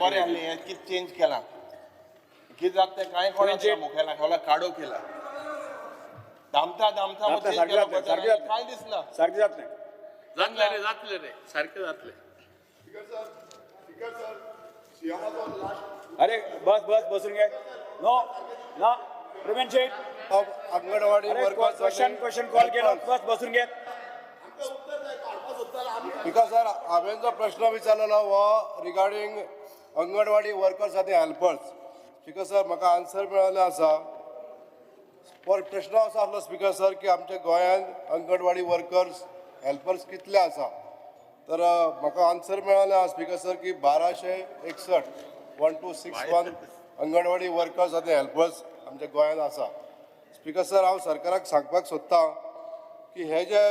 बरें आहलें हें कितें चेंज केलां. कितें जाता तें कांय कोणाक मुखेला खोला काडो केला. दामता दामता जातलें, चेंज सारकें केलो जातलें, सारकें बटन जातलें. कांय दिसना. सारकें जातलें. जातले रे, जातले रे, सारकें जातले. अरे बस बस, बसून घे. नो ना प्रवीण शेट. ऑफ अंगणवाडी अरे वर्कर्स. क्वेश्चन क्वेश्चन कॉल केलो, बस बसून घे. Because sir, हांवें जो प्रश्न विचारलेलो हो रिगार्डींग अंगणवाडी वर्कर्स आनी हेल्पर्स. स्पीकर सर, म्हाका आन्सर मेळिल्लो आसा. पर प्रश्न असो आसलो स्पीकर सर की आमच्या गोंयांत अंगणवाडी वर्कर्स हेल्पर्स कितले आसा. तर म्हाका आन्सर मेळिल्लें आसा स्पीकर सर की 1261, 1261 अंगणवाडी वर्कर्स आनी हेल्पर्स आमच्या गोंयांत आसा. स्पीकर सर, हांव सरकाराक सांगपाक सोदतां की हे जे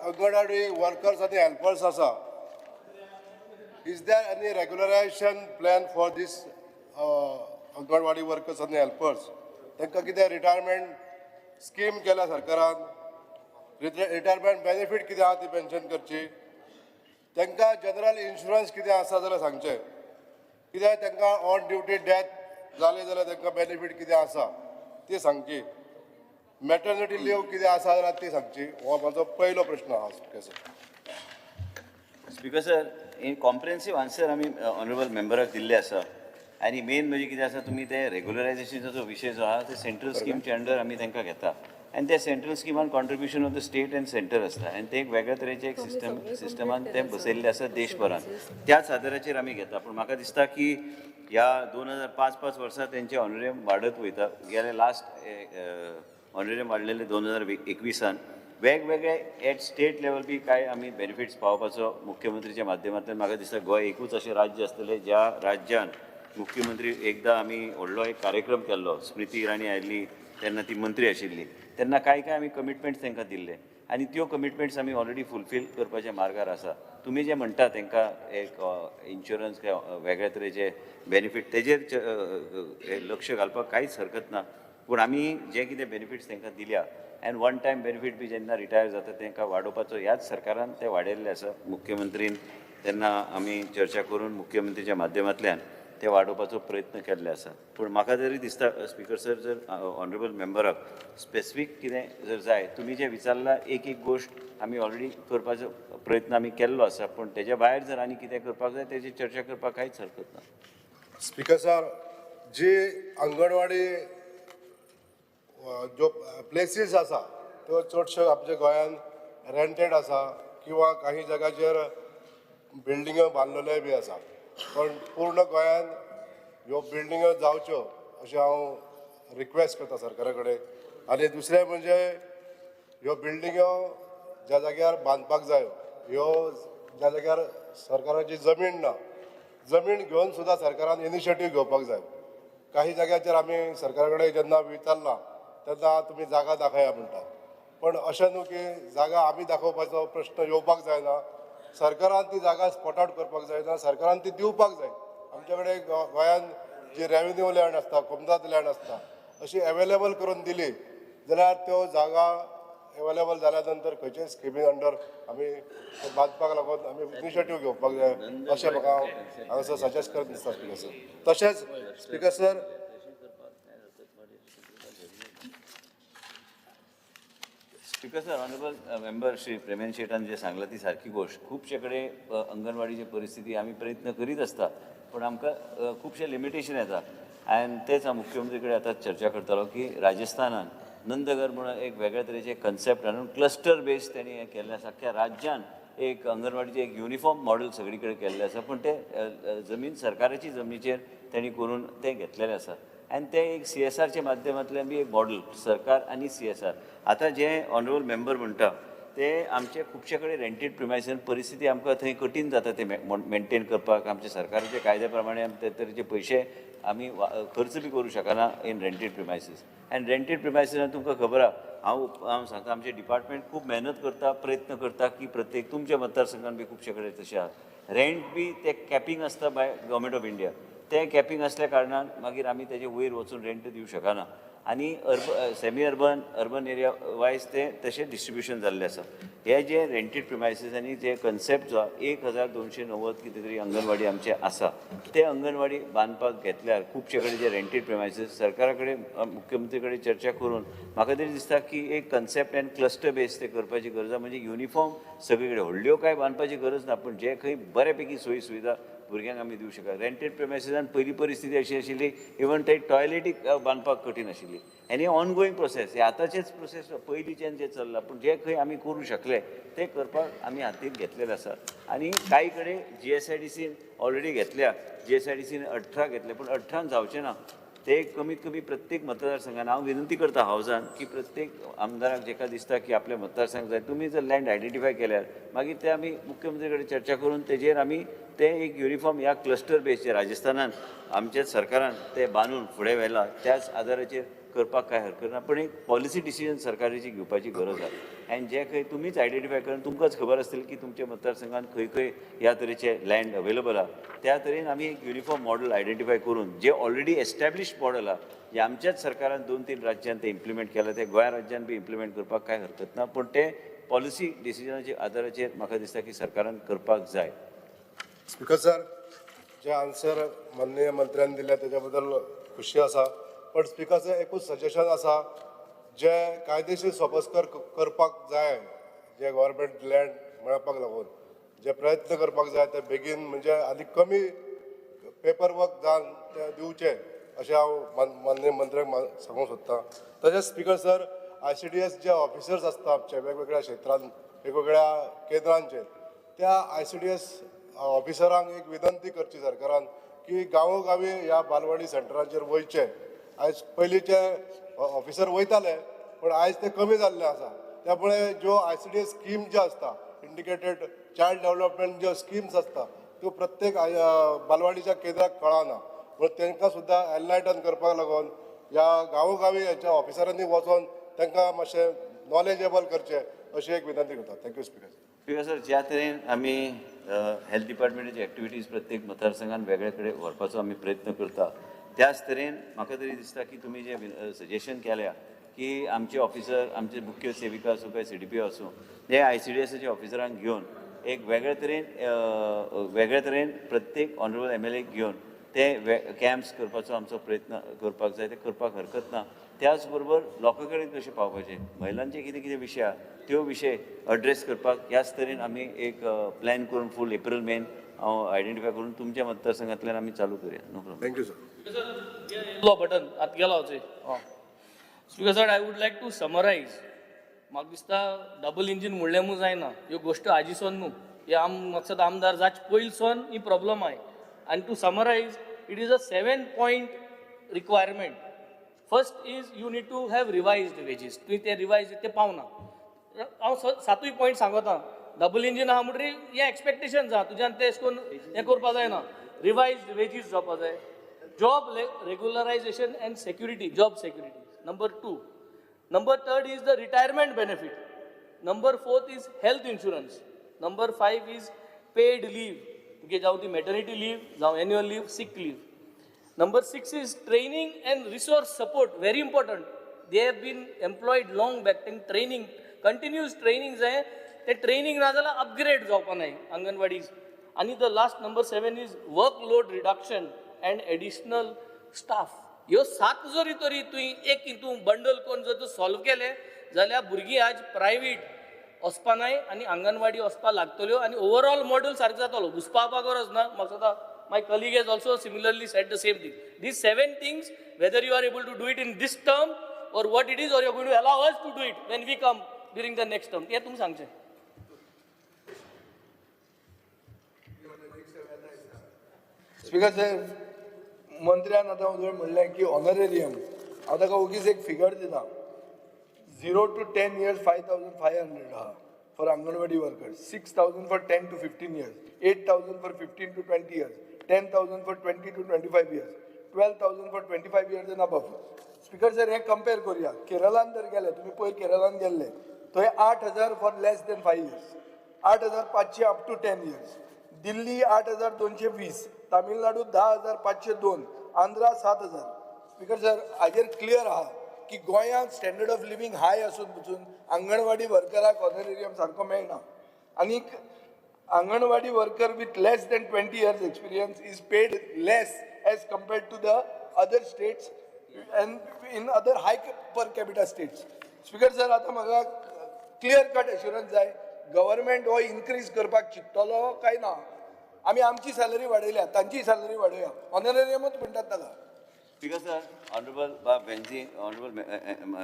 अंगणवाडी वर्कर्स आनी हेल्पर्स आसा, is there any regularisation plan for this anganwadi workers आनी हेल्पर्स? तांकां कितें रिटायरमेंट स्कीम केल्या सरकारान? रिटायरमेंट बेनिफीट कितें आहा ती पेन्शन करची. तांकां जनरल इन्शुरन्स कितें आसा जाल्यार सांगचें. कित्याक तांकां ऑन ड्युटी डेथ जाली जाल्यार तांकां बेनिफीट कितें आसा ती सांगची. मॅटर्निटी लीव कितें आसा जाल्यार ती सांगची. हो म्हाजो पयलो प्रश्न आहा स्पीकर सर. स्पीकर सर, हे कॉम्प्रिहेन्सीव आन्सर आमी ऑनरेबल मेंबराक दिल्ले आसा. आनी मेन म्हणजे कितें आसा, तुमी ते रेगुलरायझेशनाचो जो विशय जो आहा, ते सेंट्रल स्किमच्या अंडर आमी तांकां घेता आनी त्या central स्किमान contribution of the state and centre आसता आनी ते एक वेगळ्या तरेचे एक सिस्टम सिस्टमान ते बसयल्ले आसा देशभरान. त्याच आदाराचेर आमी घेता. पूण म्हाका दिसता की ह्या 2005 पांच वर्सां तेंचे ऑनरेरियम वाडत वयता. गेले लास्ट ऑनरेरियम वाडलेले 2021. वेगवेगळे एट स्टेट लेवल बी कांय आमी बेनिफिट्स पावोवपाचो मुख्यमंत्रीच्या माध्यमांतल्यान. म्हाका दिसता गोंय एकूच अशें राज्य आसतलें ज्या राज्यान मुख्यमंत्री एकदां आमी व्हडलो एक कार्यक्रम केल्लो. स्मृती इराणी आयिल्ली तेन्ना, ती मंत्री आशिल्ली तेन्ना. कांय कांय आमी कमिटमेंट्स तांकां दिल्ले आनी त्यो कमिटमेंट्स आमी ऑलरेडी फुलफील करपाच्या मार्गार आसा. तुमी जे म्हणटा तांकां एक इन्शुरन्स काय वेगळ्या तरेचे बेनिफीट, तेजेर लक्ष घालपाक कांयच हरकत ना. पूण आमी जे कितें बेनिफिट्स तांकां दिल्या एन्ड वन टायम बेनिफीट बी जेन्ना रिटायर जाता तांकां वाडोवपाचो, ह्याच सरकारान ते वाडयल्ले आसा. मुख्यमंत्रीन तेन्ना आमी चर्चा करून मुख्यमंत्रीच्या माध्यमांतल्यान ते वाडोवपाचो प्रयत्न केल्ले आसा. पूण म्हाका तरी दिसता स्पीकर सर, जर ऑनरेबल मेंबराक स्पेसिफीक कितें जर जाय, तुमी जें विचारलां एक एक गोश्ट आमी ऑलरेडी करपाचो प्रयत्न आमी केल्लो आसा. पूण तेज्या भायर जर आनी कितें करपाक जाय, तेजी चर्चा करपाक कांयच हरकत ना. स्पीकर सर, जी अंगणवाडी ज्यो प्लेसीस आसा त्यो चडश्यो आमच्या गोंयांत रेंटेड आसा किंवा काही जाग्याचेर बिल्डिंग्यो बांदलेल्यो बी आसा. पण पूर्ण गोंयांत ह्यो बिल्डिंग्यो जावच्यो अशें हांव रिक्वेस्ट करता सरकारा कडेन. आनी दुसरें म्हणजे ह्यो बिल्डिंग्यो ज्या जाग्यार बांदपाक जायो, ह्यो ज्या जाग्यार सरकाराची जमीन ना, जमीन घेवन सुद्दां सरकारान इनिशिएटीव घेवपाक जाय. काही जाग्याचेर आमी सरकारा कडेन जेन्ना विचारलां तेन्ना तुमी जागा दाखया म्हणटा. पण अशें न्हू की जागा आमी दाखोवपाचो प्रश्न येवपाक जायना. सरकारान ती जागा स्पॉट आवट करपाक जायना, सरकारान ती दिवपाक जाय. आमच्या कडेन गोंयांत जी रेवेन्यू लँड आसता, कोमदाद लँड आसता, अशी एवेलेबल करून दिली जाल्यार त्यो जागा एवेलेबल जाल्या नंतर खंयच्याय स्किमी अंडर आमी ते बांदपाक लागून आमी इनिशिएटीव घेवपाक जाय अशें म्हाका हांगासर सजेस्ट करत दिसता स्पीकर सर. तशेंच speaker sir, speaker sir, honourable member Shri Premen शेटान जे सांगलां ती सारकी गोश्ट. खुबशे कडेन अंगणवाडीची परिस्थिती आमी प्रयत्न करीत आसता, पूण आमकां खुबशे लिमिटेशन येता. आनी तेच हांव मुख्यमंत्री कडेन आतां चर्चा करतालो की राजस्थानान नंदगर म्हणून एक वेगळ्या तरेचे कन्सेप्ट हाडून क्लस्टर बेस्ड तेणी हें केल्लें आसा. अख्ख्या राज्यान एक अंगणवाडीचें एक युनिफॉर्म मॉडेल सगळी कडेन केल्लें आसा. पूण तें जमीन सरकाराची जमनीचेर तेणी करून तें घेतलेलें आसा आनी तें एक सीएसआरच्या माध्यमांतल्यान बी एक मॉडल सरकार आनी सीएसआर. आतां जे ऑनरेबल मेंबर म्हणटा ते आमचे खुबशे कडेन रेंटेड प्रिमायसीस परिस्थिती आमकां थंय कठीण जाता ते मेंटेन करपाक. आमच्या सरकाराच्या कायद्या प्रमाणे आमी ते तरेचे पयशे आमी खर्च बी करूं शकना in rented premises. And rented प्रिमायसीसान तुमकां खबर आहा, हांव हांव सांगता, आमचें डिपार्टमेंट खूब मेहनत करता, प्रयत्न करता की प्रत्येक तुमच्या मतदारसंघान बी खुबशे कडेन तशें आहा. रेंट बी ते कॅपिंग आसता बाय गव्हर्मेंट ऑफ इंडिया. तें कॅपिंग आसल्या कारणान मागीर आमी तेजे वयर वचून रेंट दिवं शकना. आनी semi urban, urban area wise ते तशें डिस्ट्रिब्युशन जाल्लें आसा. हे जे रेंटेड प्रिमायसीस आनी जे कन्सेप्ट जो 1290 कितें तरी अंगणवाडी आमचे आसा, ते अंगणवाडी बांदपाक घेतल्यार खुबशे कडेन जे रेंटेड प्रिमायसीस सरकारा कडेन, मुख्यमंत्री कडेन चर्चा करून म्हाका तरी दिसता की एक कन्सेप्ट एंड क्लस्टर बेस ते करपाची गरज आसा. म्हणजे युनिफॉर्म सगळे कडेन व्हडल्यो कांय बांदपाची गरज ना, पूण जे खंय बऱ्या पैकी सोयी सुविधा भुरग्यांक आमी दिवं शकता. रेंटेड प्रिमायसीसान पयली परिस्थिती अशी आशिल्ली, इवन ते टॉयलेटी बांदपाक कठीण आशिल्ली. आनी ऑनगोईंग प्रोसेस, हे आतांचेच प्रोसेस पयलींच्यान जे चल्ला, पूण जे खंय आमी करूं शकले ते करपाक आमी हातीक घेतलेले आसा. आनी कांय कडेन जीएसआयडीसीन ऑलरेडी घेतल्या, जीएसआयडीसीन 18 घेतले, पूण 18 जावचें ना. ते कमीत कमी प्रत्येक मतदारसंघान हांव विनंती करता हावजान की प्रत्येक आमदाराक जेका दिसता की आपल्या मतदारसंघ जाय, तुमी जर लँड आयडेंटिफाय केल्यार मागीर ते आमी मुख्यमंत्री कडेन चर्चा करून तेजेर आमी ते एक युनिफॉर्म ह्या क्लस्टर बेसचेर राजस्थानान आमच्याच सरकारान ते बांदून फुडें व्हेला त्याच आदाराचेर करपाक कांय हरकत ना. पण एक पॉलिसी डिसिजन सरकाराची घेवपाची गरज आसा. आनी जे खंय तुमीच आयडेंटिफाय करून तुमकांच खबर आसतली की तुमच्या मतदारसंघात खंय खंय ह्या तरेचे लँड अवेलेबल आहा, त्या तरेन आमी एक युनिफॉर्म मॉडल आयडेंटिफाय करून जे ऑलरेडी एस्टॅब्लिश मॉडल आहा, जे आमच्याच सरकारान 2-3 राज्यान ते इम्प्लिमेंट केलां, ते गोंया राज्यान बी इम्प्लिमेंट करपाक कांय हरकत ना. पूण ते पॉलिसी डिसिजनाच्या आदाराचेर म्हाका दिसता की सरकारान करपाक जाय. स्पीकर सर, जे आन्सर माननीय मंत्र्यान दिले तेच्या बद्दल खुशी आसा. पण स्पीकर सर, एकूच सजेशन आसा, जे कायदेशीर सोपस्कर करपाक जाय, जे गव्हर्मेंट लँड मेळपाक लागून जे प्रयत्न करपाक जाय ते बेगीन, म्हणजे आनी कमी पेपर वर्क जावन ते दिवचे अशें हांव माननीय मंत्र्याक सांगूंक सोदतां. तशेंच स्पीकर सर, आयसीडीएस जे ऑफिसर्स आसता आमचे वेगवेगळ्या क्षेत्रांत, वेगवेगळ्या केंद्रांचेर, त्या आयसीडीएस ऑफिसरांक एक विनंती करची सरकारान की गांवोगांवी ह्या बालवाडी सेंटरांचेर वयचे. आयज पयलींचे ऑफिसर वयताले, पूण आयज ते कमी जाल्ले आसा. त्यामुळे ज्यो आयसीडीएस स्कीम ज्यो आसता, इंडिकेटेड चायल्ड डेव्हलपमेंट ज्यो स्किम्स आसता, त्यो प्रत्येक बालवाडीच्या केंद्राक कळना. म्हणून तांकां सुद्दां एनलायटन करपाक लागून ह्या गांवोगांवी ह्याच्या ऑफिसरांनी वचोन तांकां मातशें नॉलेजेबल करचें अशी एक विनंती करता. Thank you speaker. Speaker sir, ज्या तरेन आमी हेल्थ डिपार्टमेंटाची एक्टिविटीज प्रत्येक मतदारसंघान वेगळे कडेन व्हरपाचो आमी प्रयत्न करता, त्याच तरेन म्हाका तरी दिसता की तुमी जे सजेशन केल्या की आमचे ऑफिसर, आमचे मुख्य सेविका आसूं काय सीडीपीओ आसूं, ते आयसीडीएसाच्या ऑफिसरांक घेवन एक वेगळे तरेन प्रत्येक ऑनरेबल एमएलए घेवन ते कॅम्प्स करपाचो आमचो प्रयत्न करपाक जाय. ते करपाक हरकत ना. त्याच बरोबर लोकां कडेन कशें पावपाचें, महिलांचे कितें कितें विशय आहा त्यो विशय अड्रेस करपाक ह्याच तरेन आमी एक प्लॅन करून फूल एप्रील मेन हांव आयडेंटिफाय करून तुमच्या मतदारसंघांतल्यान आमी चालू करूया. No problem. Thank you sir. गेलो बटन आतां गेलो हांव. Speaker sir, I would like to summarize. म्हाका दिसता डबल इंजीन म्हणलें म्हूण जायना. ह्यो गोश्ट आजीसोन न्हू, हे आम मकसद आमदार जाच पयलसोन ही प्रॉब्लम आहाय. आनी to summarize, it is a seven point requirement. First is you need to have revised wages. तुवें ते रिवायज ते पावना. हांव सातूय पॉयंट सांगता. डबल इंजीन आहा म्हणटरीर हें एक्सपेक्टेशन आहा तुज्यान, तें अशें करून हें करपा जायना. रिवायज्ड वेजीस जावपा जाय. Job regularization and security, job security, number two. Number third is the retirement benefit. Number fourth is health insurance. Number five is paid leave, तुगे जावं ती मॅटर्निटी लीव, जावं annual leave, sick leave. Number six is training and resource support, very important. They have been employed long back. तांकां training, continuous training जाय. ते training ना जाल्यार upgrade जावपा नाय अंगणवाडीज. आनी the last, number seven, is work load reduction and additional staff. ह्यो सात जरी तरी तुवें एक हितून बंडल करून जर तूं सॉल्व केलें जाल्यार भुरगीं आज प्रायवेट वचपा नाय आनी अंगणवाडी वचपा लागतल्यो आनी ओवरऑल मॉडल सारको जातलो. घुसपावपा गरज ना. म्हाका दिसता my colleague has also similarly said the same thing. These seven things, whether you are able to do it in this term or what it is, or you are going to allow us to do it when we come during the next term, तें तुमी सांगचें. Speaker साहेब, मंत्र्यान आतां उजळ म्हणलें की honorarium. हांव ताका ओगीच एक फिगर दिता. 0 to 10 years 5,500 आहा for anganwadi workers, 6,000 for 10 to 15 years, 8,000 for 15 to 20 years, 10,000 for 20 to 25 years, 12,000 for 25 years and above. Speaker sir, हें कंपेर करुया. केरळान जर गेले तुमी, पयर केरळान गेल्ले, थंय 8,000 for less than 5 years, 8,500 up to 10 years. Delhi 8,220, Tamil Nadu 10,502, Andhra 7,000. Speaker sir, हाजेर clear आहा. की गोंयांत स्टँडर्ड ऑफ लिव्हींग हाय आसून पसून अंगणवाडी वर्कराक ऑनरेरियम सारको मेळना. आनीक anganwadi worker with less than 20 years experience is paid less as compared to the other states and in other high per capita states. Speaker sir, आतां म्हाका क्लियर कट एश्युरन्स जाय, government हो increase करपाक चिंततलो काय ना? आमी आमची सॅलरी वाडयल्या, तांची सॅलरी वाडोवया, ऑनरेरियमूच म्हणटात ताका. Speaker sir, Honorable Bab Venzi, Honorable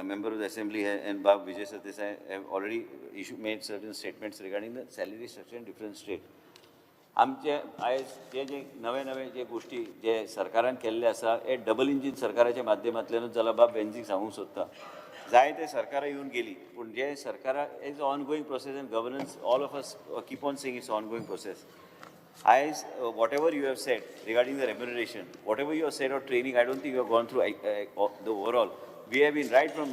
Member of the Assembly and Bab Vijay Sardesai have already made certain statements regarding the salary structure in different state. आमचे आयज जे जे नवे नवे जे गोश्टी जे सरकारान केल्ले आसा, हे डबल इंजीन सरकाराच्या माध्यमांतल्यानूच जाला. बाब वेन्झीक सांगूंक सोदता, जाय ते सरकारां येवन गेली, पूण जे सरकारां is ongoing process and governance, all of us keep on saying it's ongoing process. आयज whatever you have said regarding the remuneration, whatever you have said or training, I don't think you have gone through the overall. We have been right from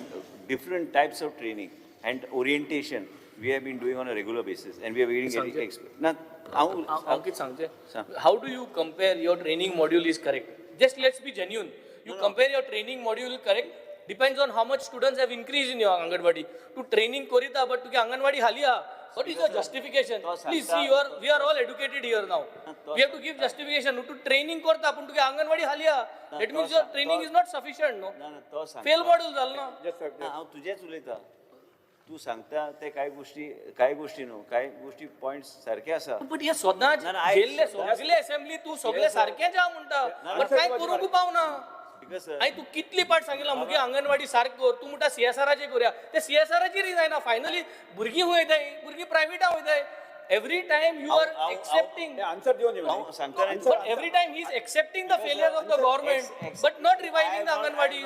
different types of training and orientation we have been doing on a regular basis and we are getting ना हांव हांव कितें सांगचें? सांग. How do you compare your training module is correct? Just let's be genuine. You compare your training module correct depends on how much students have increase in your anganwadi. तूं training करिता but तुगे अंगणवाडी हाली आहा. What is your justification? तो please सांगता- see, your we are all educated here. Now तो we have to give justification. तूं training करता पूण तुगे अंगणवाडी हाली आहा, that तो means your सांग- training तो- is not sufficient, no? ना ना, तो सांगता. फेल मॉड्यूल जालें ना. ना, हांव तुजेच उलयता. तूं सांगता ते कांय गोश्टी न्हू, कांय गोश्टी पॉयंट्स सारके आसा. बट हे सदांच ना, ना, आयक. गेल्ले सगले असेंब्ली तूं सगळे सारकेंच आहा म्हणटा, बट कांय करूंक पावना. Because आनी तूं कितली पाट सांगिला मुगे अंगणवाडी सारकें कर, तूं म्हणटा सीएसआराचेर करुया, ते सीएसआराचेरय जायना. फायनली भुरगीं खंय वयताय? भुरगीं प्रायवेटा वयताय. Every time you are accepting answer दिवन दी. हांव सांगता न्ही. But every time he is accepting the failure of the government but not reviving the anganwadi.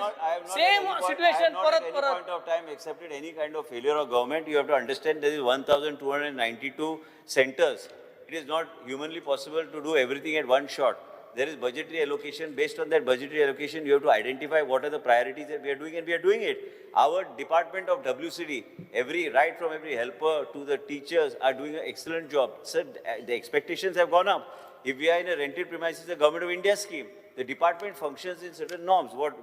Same situation परत परत. Point of time accepted any kind of failure of government. You have to understand there is 1292 centers. It is not humanly possible to do everything at one shot. There is budgetary allocation. Based on that budgetary allocation, you have to identify what are the priorities that we are doing, and we are doing it. Our department of WCD, every right from every helper to the teachers are doing an excellent job. Sir, the expectations have gone up. If we are in a rented premises, the Government of India scheme, the department functions in certain norms. What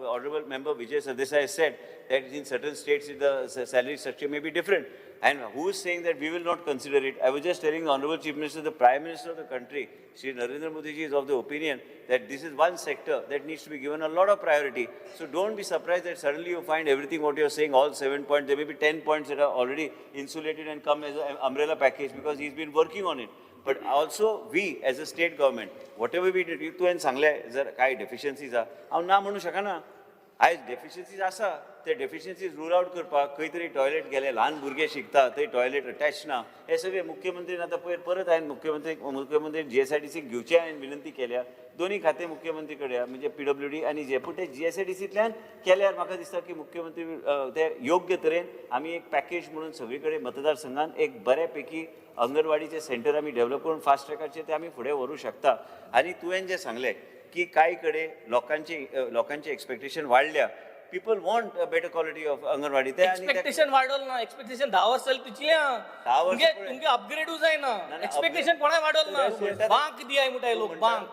Honorable Member Vijay Sardesai has said, that in certain states the salary structure may be different. And who is saying that we will not consider it? I was just telling the Honorable Chief Minister, the Prime Minister of the country, Shri Narendra Modi ji, is of the opinion that this is one sector that needs to be given a lot of priority. So don't be surprised that suddenly you find everything what you are saying, all 7 points, there may be 10 points that are already insulated and come as an umbrella package because he's been working on it. But also we as a state government, whatever we did, तुवें सांगलें जर कांय deficiencies आहा, हांव ना म्हणूं शकना. आयज डेफिशियन्सीज आसा, ते डेफिशियन्सीज रूल आवट करपाक खंय तरी टॉयलेट गेले, ल्हान भुरगे शिकता थंय टॉयलेट अटॅच ना, हे सगळे मुख्यमंत्रीन आतां पयर परत हांवें मुख्यमंत्री जीएसआयडीसीक घेवचें हांवें विनंती केल्या. दोनूय खातें मुख्यमंत्री कडेन आहा, म्हणजे पीडब्ल्यूडी आनी जे, पूण ते जीएसआयडीसींतल्यान केल्यार म्हाका दिसता की मुख्यमंत्री ते योग्य तरेन आमी एक पॅकेज म्हणून सगळे कडेन मतदारसंघात एक बऱ्या पैकी अंगणवाडीचे सेंटर आमी डेव्हलप करून फास्ट ट्रॅकाचेर ते आमी फुडें व्हरूंक शकता. आनी तुवें जें सांगलें की कांय कडेन लोकांचे एक्सपेक्टेशन वाडल्या, people want a better quality of anganwadi, ते आनी एक्सपेक्टेशन वाडोल ना. एक्सपेक्टेशन 10 वर्सां जाली तितलें आहा. 10 वर्सां पळय. तुमगे अपग्रेडूय जायना. ना, एक्सपेक्टेशन कोणाय वाडोल ना. तूं म्हणटा- बांक दियाय म्हणटाय लोक, बांक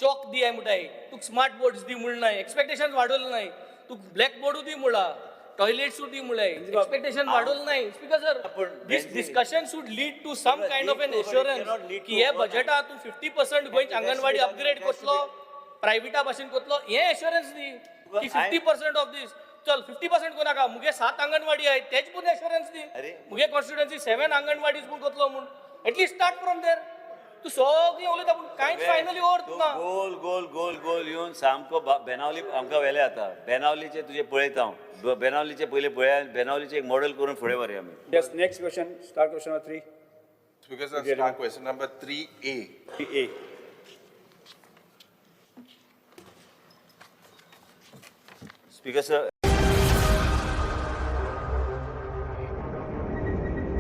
चॉक दियाय म्हणटाय, तुका स्मार्ट बोर्ड्स दी म्हणनाय. एक्सपेक्टेशन वाडोल नाय. तुका ब्लॅक बोर्डू दी म्हणला, टॉयलेट्सूय दी म्हणलाय, एक्सपेक्टेशन वाडोल नाय. स्पीकर सर, पूण this discussion should lead to some kind of an lead to, but it assurance cannot lead की to हे overnight. बजेटात तूं 50% गोंयची अंगणवाडी अपग्रेड करतलो, प्रायव्हेटा भाशेन करतलो, हे एश्युरन्स दी की 50% ऑफ दीस. चल, 50% करूं नाका, मुगे सात अंगणवाडी आहे तेच पूण एश्युरन्स दी. अरे. मुगे कॉन्स्टिट्युएन्सी सेवन अंगणवाडीज पूण करतलो म्हूण, at least start from there. तूं सगळें उलयता पूण कांयच फायनली अर्थ तूं ना. गोल गोल गोल गोल येवन सामको बेनावली आमकां व्हेले. आतां बेनावलीचे तुजे पळयता हांव, बेनावलीचे पयलीं पळया, बेनावलीचे एक मॉडेल करून फुडें व्हरया आमी. Yes, next question, star question number 3. Speaker sir, star question number 3A. A. Speaker sir.